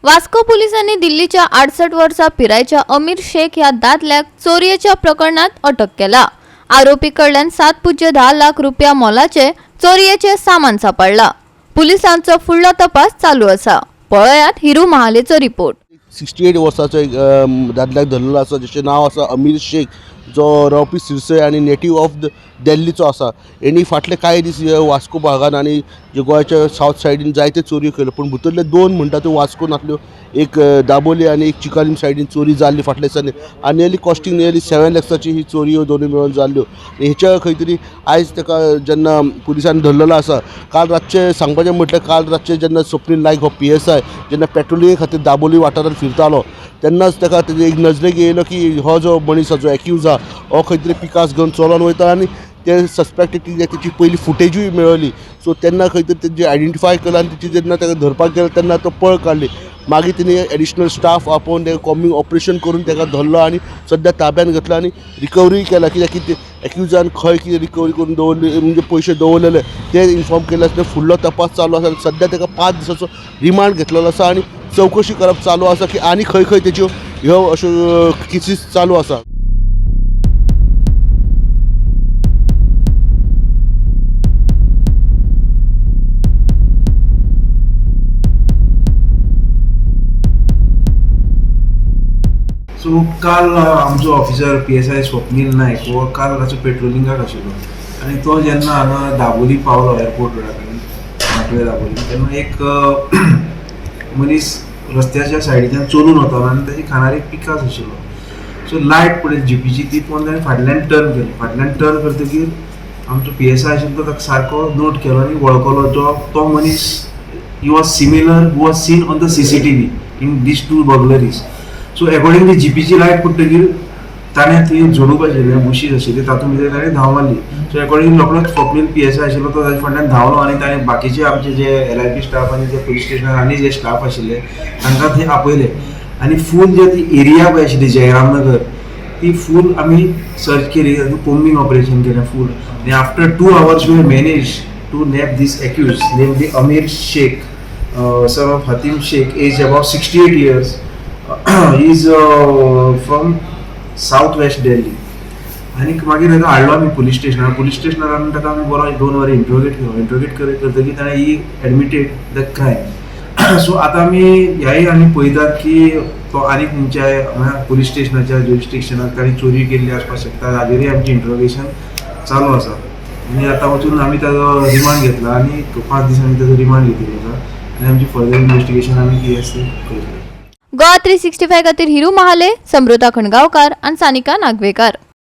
वास्को पोलिसांनी दिल्लीच्या 68 वर्सां पिरायेच्या अमीर शेख ह्या दादल्याक चोरयेच्या प्रकरणात अटक केला. आरोपी कडल्यान 7.10 लाख रुपया मोलाचे चोरयेचे सामान सापडला. पुलिसांचो फुडलो तपास चालू आसा. पळयात हिरू महालेचो रिपोर्ट. 68 वर्साचो एक दादल्याक धरलेलो आसा, जेचें नांव आसा अमीर शेख, जो रावपी सिरसय आनी नेटीव ऑफ दिल्लीचो आसा. हेणी फाटले कांय दीस वास्को भागान आनी जे गोंयच्या सावथ सायडीन जायते चोरयो केल्यो, पूण भितरले दोन म्हणटा त्यो वास्को नासल्यो, एक दाबोली आनी एक चिकालीम सायडीन चोरी जाल्ली फाटल्या दिसांनी आनी नियरली कॉस्टींग नियरली 7 लॅक्साची ही चोरयो दोनूय मेळून जाल्ल्यो. हेच्या खंय तरी आयज ताका जेन्ना पुलिसांनी धरलेलो आसा, काल रातचें सांगपाचें म्हटल्यार काल रातचें जेन्ना स्वप्नील नायक हो PSI जेन्ना पेट्रोलिंगे खातीर दाबोली वाठारांत फिरतालो तेन्नाच ताका तेजे एक नजरेक येयलो की हो जो मनीस जो एक्यूज आहा हो खंय तरी पिकास घेवन चलोन वयता आनी ते सस्पेक्टेड कितें तेची पयली फुटेजूय मेळ्ळी. सो तेन्ना खंय तरी तेजी आयडेंटिफाय केलो आनी तेची जेन्ना ताका धरपाक गेलो तेन्ना तो पळ काडली. मागीर तेणी एडिशनल स्टाफ आपोवन तेका कॉम्बिंग ऑपरेशन करून ताका धरलो आनी सद्या ताब्यान घेतलो आनी रिकवरीय केला. कित्याक की ते एक्युजान खंय कितें रिकवरी करून दवरली, म्हणजे पयशे दवरलेले ते इन्फॉर्म केले आसले. फुडलो तपास चालू आसा आनी सद्या ताका 5 दिसाचो रिमांड घेतलेलो आसा आनी चवकशी करप चालू आसा की आनी खंय खंय तेच्यो ह्यो अश्यो केसीस चालू आसा. सो काल आमचो ऑफिसर PSI Swapnil Naik हो काल रातचो पेट्रोलिंगाक आशिल्लो आनी तो जेन्ना हांगा दाबोली पावलो एअरपोर्ट रोडा कडेन माटवे दाबोली, तेन्ना एक मनीस रस्त्याच्या सायडीच्यान चलून वतालो आनी ताच्या खांदार एक पिकास आशिल्लो. सो लायट पळय जिपीची ती पळोवन ताणें फाटल्यान टर्न केलें. फाटल्यान टर्न करतकीर आमचो PSI आशिल्लो तो ताका सारको नोट केलो आनी वळखलो तो मनीस he was similar who was seen on the CCTV in these 2 burglaries. So accordingly जीपीची light पडटकीर ताणें ती झोडूप आशिल्लें बुशीस आशिल्ली तातूंत भितर ताणें धांव मारली. सो अकॉर्डिंगली रोखडोच स्वप्नील PSI आशिल्लो तो ताजे फाटल्यान धांवलो आनी ताणें बाकीचे आमचे जे LIP staff आनी जे पुलीस स्टेशनार आनी जे स्टाफ आशिल्ले तांकां थंय आपयले आनी फूल जे ती एरिया पळय आशिल्ली जयरामनगर ती फूल आमी सर्च केली, कोम्बिंग ऑपरेशन केलें फूल आनी after 2 hours we manage to nab this accused namely Amir Sheikh, son of Hatim Sheikh, age about 68 years. He is from south west Delhi. आनी मागीर ताका हाडलो आमी पुलीस स्टेशनार. पुलीस स्टेशनार हाडून ताका आमी बरो 2 वरां इंट्रोगेट केलो. इंट्रोगेट करतकीर ताणें ही एडमिटेड the crime. सो आतां आमी ह्याय आमी पळयतात की तो आनी खंयच्या पुलीस स्टेशनाच्या ज्युरिस्डिक्शनाक ताणें चोरी केल्ली आसपाक शकता, हाजेरूय आमचें इंट्रोगेशन चालू आसा. आनी आतां वचून आमी ताजो रिमांड घेतला आनी 5 दिसांनी ताजो रिमांड घेतिल्लो आसा आनी आमची फर्दर इन्वेस्टिगेशन आमी कितें आसा तें करतले. गोवा 365 खातीर हिरू महाले, समृता खणगांवकार आनी सानिका नागवेकार.